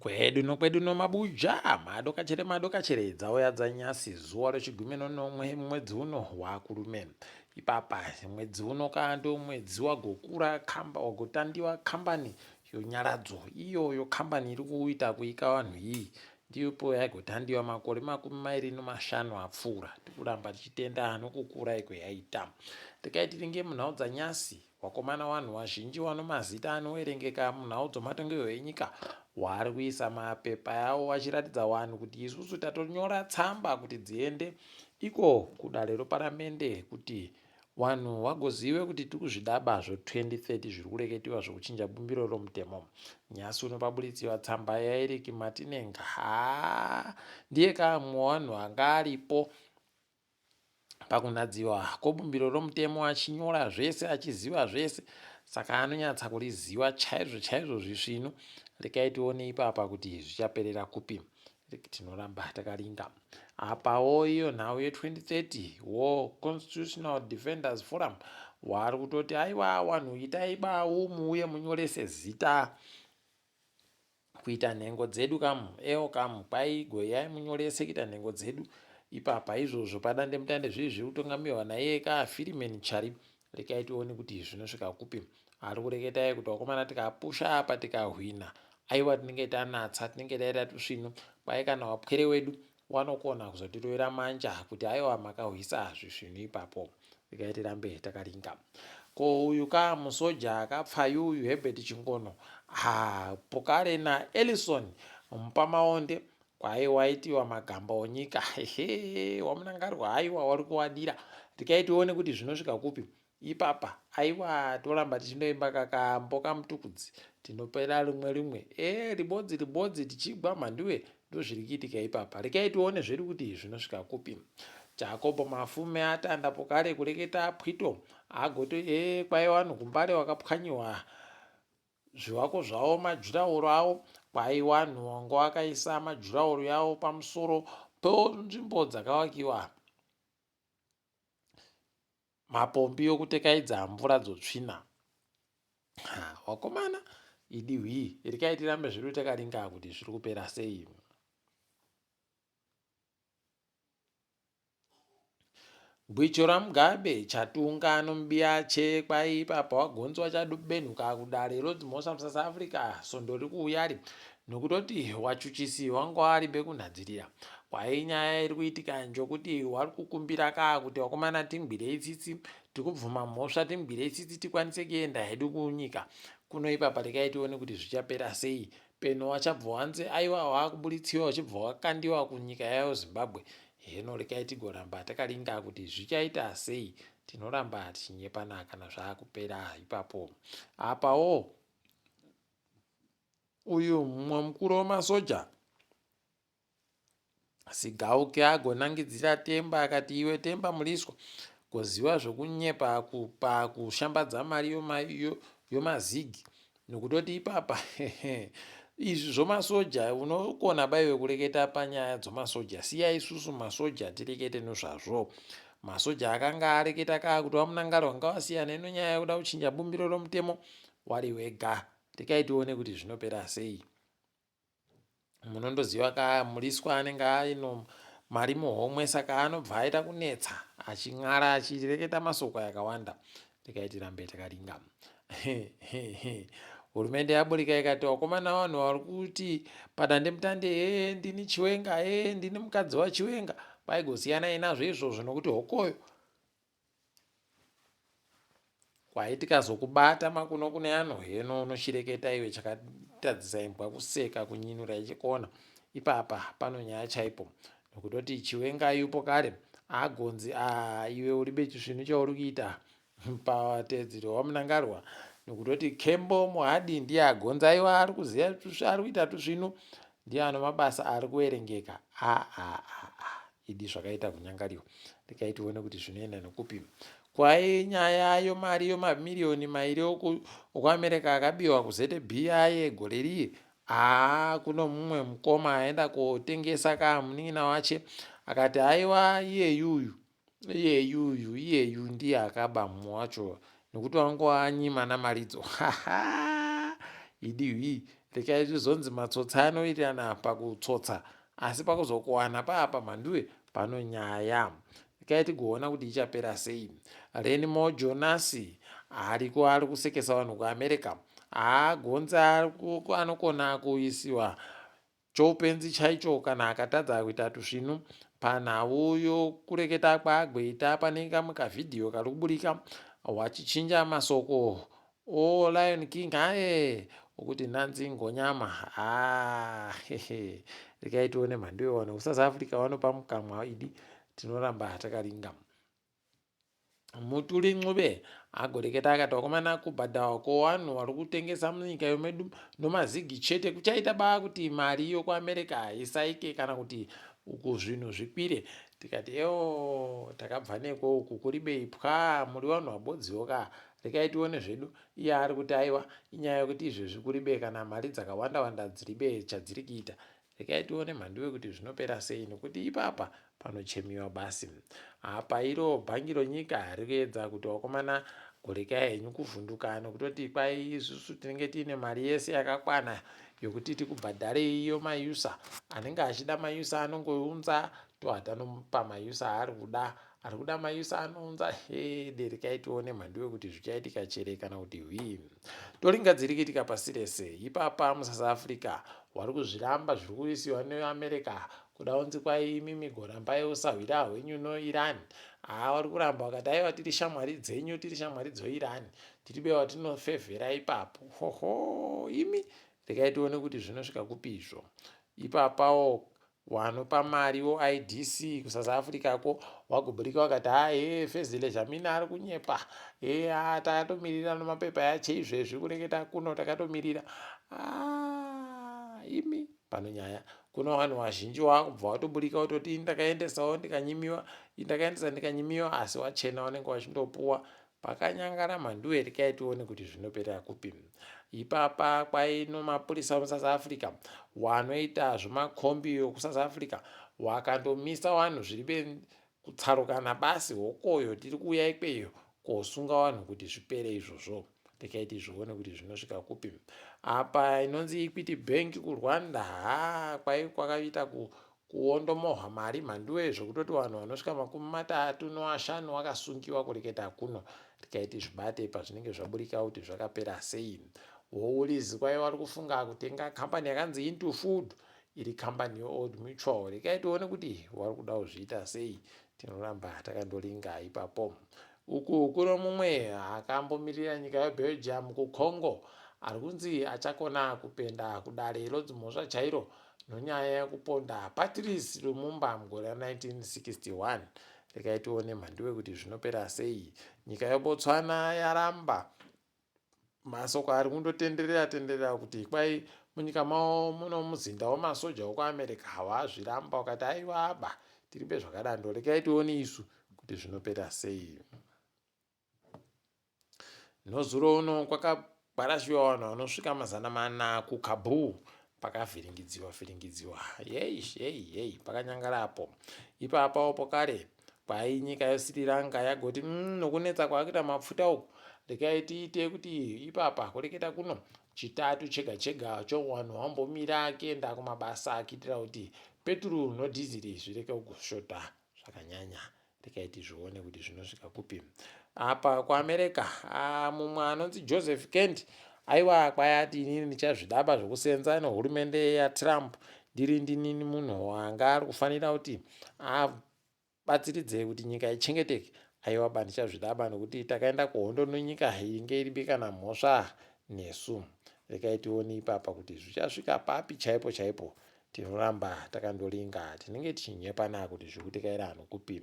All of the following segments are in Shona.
Kwedu nokwedu nomabuja madokachere madokachere dzauya dzanyasi zuva rechigumi nonomwe mwedzi uno wakurume ipapa mwedzi uno ka ndomwedzi wagokura kamba wagotandiwa kambani yonyaradzo iyoyo kambani iri kuita kuika vanhu iyi ndipo yaigotandiwa makore 25 apfuura tikuramba tichitenda nokukura iko yaita tikaitiringe munhau dzanyasi Wakomana wanhu wazhinji wano mazita anowerengeka munhau dzomatongerwo enyika wari kuisa mapepa yawo wachiratidza wanhu kuti isusu tatonyora tsamba kuti dziende iko kudare roparamende kuti wanhu wagozive kuti tiri kuzvidaba zvo 2030 zviri kureketiwa zvokuchinja bumbiro romutemo. Nyasi uno paburitsiwa tsamba yaEric Matinenga haa ndiye kamwe wanhu anga aripo pakunadziwa kwobumbiro romutemo achinyora zvese achiziva zvese saka anonyatsa kuriziva chaizvo chaizvo zvisvinu rekai tione ipapa kuti zvichaperera kupi tinoramba takaringa apawo iyo nhau ye2030 wo constitutional defenders forum waari kutoti aiwa wanhu itai bawu muuye munyorese zita kuita nhengo dzedu kamu eo kamu kwai goyai munyorese kuita nhengo dzedu ipapa izvozvo padandemutande zviri zviri kutungamirwa naiye ka Freeman Chari rekai tione kuti zvinosvika kupi ari kureketai kuti vakomana tikapusha apa tikahwina aiwa tinenge tanatsa tinenge taita tusvinu kwai kana wapwere wedu Wanokona kuzotirovera manja kuti aiwa makahwisa zvisvinu ipapo. Regai tirambe takaringa. Ko uyu ka musoja akapfa yuyu Herbert Chingono haa pokare na Ellison Mupamaonde kwai waitiwa magamba onyika hehe wamunangarwa haiwa wari kuwadira. Regai tione kuti zvinosvika kupi. Ipapa aiwa toramba tichindoimba kakambo kaMutukudzi tinopera rimwe rimwe e ribodzi ribodzi tichigwa mhanduwe ndozviri kuitika ipapa rekai tione zvedu kuti zvinosvika kupi. Jacob Mafume atanda pokare kureketa pwito agoto e kwai vanhu kuMbare wakapwanyiwa zvivako zvavo majuraworo avo kwai vanhu wanga wakaisa majuraworo yavo pamusoro penzvimbo dzakavakiwa Mapombi okutekaidza mvura dzotsvina. Ha, wakomana, idi hwii. Rekai tirambe zvedu takaringa kuti zviri kupera sei. Gwicho raMugabe, Chatunga anomubiya che kwai ipapa wagonzi wachabenhuka kudare rodzimhosva muSouth Africa svondo riri kuuyari nokutoti wachuchisi wanga wari bekunhadzirira Kwai nyaya iri kuitika njokuti wari kukumbira kaa kuti wakomana tingwirei tsitsi tikubvuma mhosva tingwirei tsitsi tikwanise kuenda hedu kunyika kuno ipapa rekai tione kuti zvichapera sei peno wachabva wanzi aiwa waakuburitsiwa uchibva wakandiwa kunyika yayo Zimbabwe heno rekai tigoramba takaringa kuti zvichaita sei tinoramba tichinyepana kana zvaakupera ipapo apawo uyu mumwe mukuru wemasoja Sigauke agonangidzira Temba akati iwe Temba Mliswa goziva zvokunyepa pakushambadza mari yomazigi nokutoti ipapa izvi zvomasoja unokona baiwe kureketa panyaya dzomasoja siya isusu masoja tirekete nozvazvo masoja akanga areketa kaa kuti vamunangarwa ngavasiyane nonyaya yekuda kuchinja bumbiro romutemo wari wega rekai tione kuti zvinopera sei Munondoziva ka Mliswa anenge aino mari muhomwe saka anobva aita kunetsa achin'ara achireketa masoko yakawanda rekai tirambe takaringa. Hurumende yaburika ikati wakomana vanhu vari kuti padandemutande hee ndini Chiwenga hee ndini mukadzi waChiwenga kwaigosiyanai nazvo izvozvo nokuti hokoyo Kwai tikazokubata makuno kune ano heno unochireketa iwe chakatadzisa imbwa kuseka kunyinura ichikona ipapa pano nyaya chaipo nokutoti chiwenga yupo kare agonzi a iwe uri bechisvinu chauri kuita patedzero wamunangarwa nokutoti kembo muhadi ndiye agonzi aiwa ari kuziva ari kuita tusvinu ndiye ano mabasa ari kuverengeka a a a a Idi zvakaita kunyangariwa. Rekai tione kuti zvinoenda nekupi. Kwai nyaya yomari yomamiriyoni mairi okuAmerica akabiwa kuZBI gore riye. Haa kuno mumwe mukoma aenda kotengesa ka munin'ina wache akati haiwa iyeyuyu iyeyuyu iyeyu ndiye akaba mumwe wacho nekuti wanga wanyima namaridzo. Idi hwii. Rekai zvizonzi matsotsa anowirirana pakutsotsa asi pakuzokuwana paapa mhanduwe pano nyaya. Rekai tigoona kuti ichapera sei. Renimo Jonasi ariko ari kusekesa vanhu kuAmerica. Haagonzi anokona kuisiwa Choupenzi chaicho kana akatadza kuita tusvinu panhau yokureketa kwaagweita pane kamwe kavhidhiyo kari kuburika wachichinja masoko o Lion King aye okuti nanzi ngonyama ah, hehe rekai tione mhandu yevanhu kuSouth Africa vanopa mukamwa idi tinoramba takaringa. Mutuli Ncube agoreketa akati vakomana kubhadharwa kwevanhu vari kutengesa munyika yomedu nomazigi chete kuchaita baa kuti mari yokuAmerica isaike kana kuti uku zvinhu zvikwire. Tikati ewo takabva neko uku kuri beipwa muri vanhu vabodziwo ka rekai tione zvedu. Iye ari kuti aiwa inyaya yokuti izvezvi kuri be kana mari dzakawanda wanda dziri be chadziri kuita. Regai tione mhanduwe kuti zvinopera sei nokuti ipapa panochemiwa basi. Apa iro bhangi ronyika rikuedza kuti vakomana gorekai henyu kuvhunduka nokutoti kwai isusu tinenge tiine mari yese yakakwana yokuti tikubhadharei iyo mayusa. Anenge achida mayusa anongounza tohatanomupa mayusa aari kuda. Ari kuda mayusa anounza hede rekai tione mhanduwe kuti zvichaitika chere kana kuti hwii. Toringa dziri kuitika pasi rese ipapa muSouth Africa wari kuzviramba zviri kuisiwa neAmerica kuda kunzi kwai imimi gorambai usahwira hwenyu noIran. Haa wari kuramba wakati aiwa tiri shamwari dzenyu tiri shamwari dzoIran tiri be watinofevhera ipapo. Hoho imi rekai tione kuti zvinosvika kupi izvo. Ipapawo Wanopa mari wo IDC kuSouth Africa ko wagoburika wakati haa hee Fezile Dlamini ari kunyepa hee haa takatomirira nomapepa yache izvezvi kureketa kuno takatomirira haa imi pano nyaya kuno vanhu vazhinji wakubva watoburika wototi ini ndakaendesawo ndikanyimiwa ini ndakaendesa ndikanyimiwa asi wachena wanenge wachindopuwa Pakanyangara mhanduwe rekai tione kuti zvinoperera kupi. Ipapa kwaino mapurisa muSouth Africa wanoita zvemakombi yokuSouth Africa wakandomisa wanhu zviri kutsarukana basi hokoyo tiri kuuya ikweyo kosunga wanhu kuti zvipere izvozvo. Rekai tizvione kuti zvinosvika kupi. Apa inonzi Equity Bank kuRwanda haa kwai kwakaita ku Kuwondomohwa mari mhanduwe zvekutoti vanhu vanosvika 35 noashanu wakasungiwa kureketa kuno rikaiti zvibate pazvinenge zvaburika kuti zvakapera sei. Woolies kwaiva vari kufunga kutenga company yakanzi Into Food iri company yeOld Mutual rekai tione kuti vari kuda kuzviita sei tinoramba takandoringa ipapo. Uku kuno mumwe akambomirira nyika yeBelgium kuCongo ari kunzi achakona kupenda kudare rodzimhosva chairo Nonyaya yekuponda Patrice Lumumba mugore ra 1961. Regai tione mhanduwe kuti zvinopera sei. Nyika yeBotswana yaramba masoko ari kundotenderera tenderera kuti kwai munyika mavo muno muzinda wemasoja wekuAmerica wazviramba wakati aiwa ba tiribe zvakadando. Regai tione isu kuti zvinopera sei. Nozuro uno kwakagwarashiwa vanhu vanosvika 400 kuKabul pakavhiringidziwa vhiringidziwa yei yei yei pakanyangara apo ipapawo pokare kwai nyika yeSri Lanka yagoti nokunetsa kwakuita mapfuta uku rekai tiite kuti ipapa kureketa kuno chitatu chega chega cho vanhu vambomira kuenda kumabasa kuitira kuti peturu nodhiziri zvireke kushota zvakanyanya rekai tizvione kuti zvinosvika kupi apa kuAmerica. Ah, mumwe anonzi Joseph Kent aiwa kwayati inini ndichazvidaba zvekusenza nehurumende yaTrump ndiri ndinini munhu wanga ari kufanira kuti abatsiridze kuti nyika ichengeteke aiwa ba ndichazvidaba nekuti takaenda kuhondo nenyika inge iribe kana mhosva nesu. Rekai tione ipapa kuti zvichasvika papi chaipo chaipo. Tinoramba takandoringa tinenge tichinyepana kuti zvikuti kairano kupi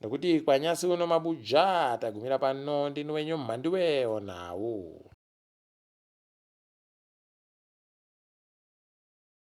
nekuti kwanyasi uno mabuja tagumira pano. Ndini wenyu mhanduwe onhau.